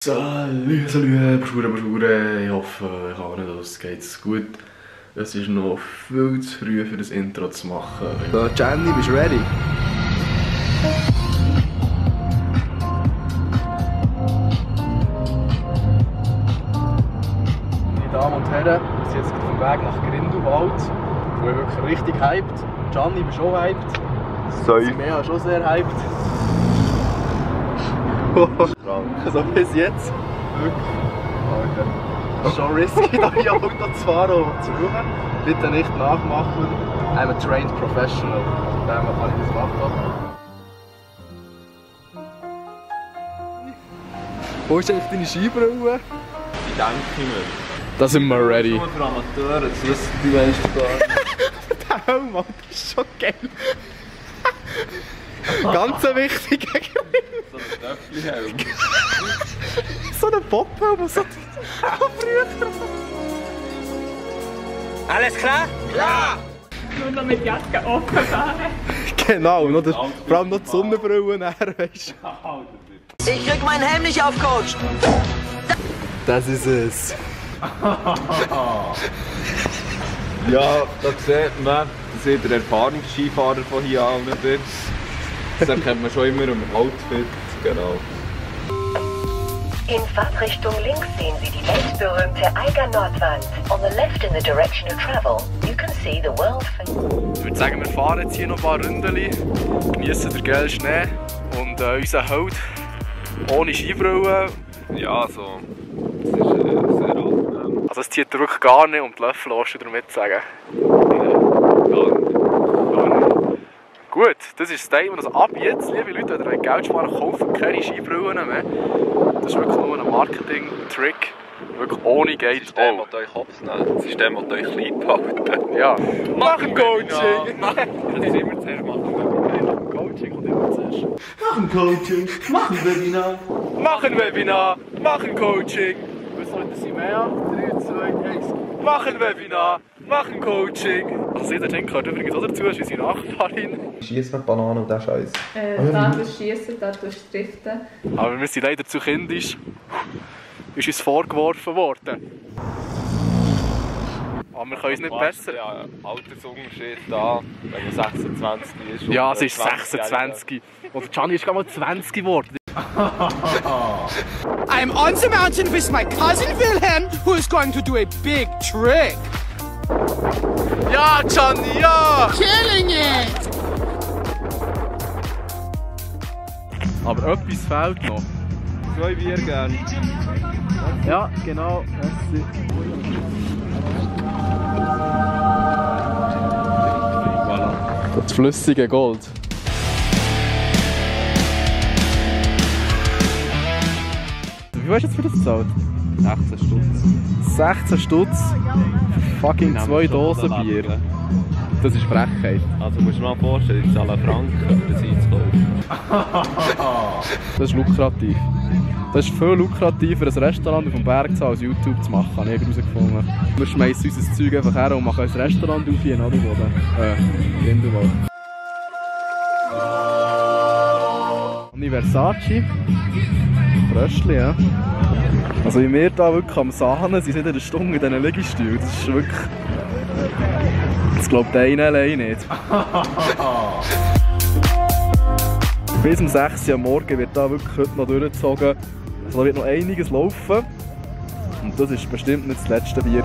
Salut, Bruder, ich hoffe, ich habe nicht, es geht gut. Es ist noch viel zu früh für das Intro zu machen. So, Jenny, bist du ready? Meine Damen und Herren, wir sind jetzt auf dem Weg nach Grindelwald, wo ich wirklich richtig hyped. Gianni, bist du auch hyped? Simea schon sehr hyped. So bis jetzt, wirklich, Alter, schon risky, da hier Auto zu fahren und zu schauen. Bitte nicht nachmachen, I'm a trained professional, von dem kann ich das machen. Wo ist eigentlich deine Skibrille? Ich denke mir. Da sind wir ready. Nur für Amateure, das wissen die meisten gar nicht. Der Helm, Mann, das ist schon geil. Ganz ein wichtiger Grill. So ein Töpfchenhelm. So ein Pophelm, so früher. Alles klar? Ja! Nur noch mit Jacke offen fahren. Genau, noch der, vor allem noch die Sonnenbrille nachher, weißt du. Ich krieg meinen Helm nicht auf, Coach! Das ist es. Ja, da sieht man, dass ich der Erfahrungsskifahrer von hier an bin. Das erkennt man schon immer im Outfit. Genau. In Fahrtrichtung links sehen Sie die weltberühmte Eiger Nordwand. On the left in the direction of travel, you can see the world famous. Ich würde sagen, wir fahren jetzt hier noch ein paar Runden, genießen den geilen Schnee und unseren Held ohne Skibrille. Ja, so. Das ist sehr angenehm. Also es zieht wirklich gar nicht um die Löffel, was du damit sagen. Gut, das ist das Statement. Also ab jetzt, liebe Leute, wenn ihr Geld sparen wollt, kauft keine Skibrillen mehr. Das ist wirklich nur ein Marketing-Trick. Wirklich ohne geht Das System will euch hops nehmen. Das System will euch klein behalten. Ja. Machen Coaching! Das ist immer zuerst machen. Coaching kommt immer zuerst. Machen Coaching, machen Webinar. Machen Webinar! Machen Coaching! Was sollte sie mehr? 3, 2, 1. Machen Webinar! Machen Coaching! Also jeder Ding gehört übrigens auch dazu, ist unsere Nachbarin. Schieß mit Bananen und der Scheiß. Da tust du schiessen, da tust du driften. Aber wir sind leider zu kindisch. Ist uns vorgeworfen worden. Aber wir können uns nicht besser. Ja, Altersunterschied da, wenn man 26 ist. Ja, es ist 26. Und Gianni ist gerade mal 20 geworden. I'm on the mountain with my cousin Wilhelm, who is going to do a big trick. Ja, Gianni, ja! Killing it! Aber etwas fehlt noch. 2 Bier gern. Ja, genau. Voilà. Das flüssige Gold. Wie hast du jetzt für das gezahlt? 16 Stutz. 16 Stutz für fucking 2 Dosen Bier. Das ist Frechheit. Also musst du dir mal vorstellen, ich zahle einen Franken, für das einzukaufen. Das ist lukrativ. Das ist viel lukrativer, ein Restaurant auf dem Berg zu als YouTube zu machen, habe ich herausgefunden. Wir schmeißen unser Zeug einfach her und machen ein Restaurant auf hier in Adelboden. Grindelwald. Versace. Fröschli, ja. Also wie wir da wirklich am Sahnen sind, nicht in der Stunde in diesen Liegestühlen. Das ist wirklich... Das glaubt einer allein nicht. Bis um 6 Uhr am Morgen wird da wirklich heute noch durchgezogen. Also da wird noch einiges laufen. Und das ist bestimmt nicht das letzte Bier.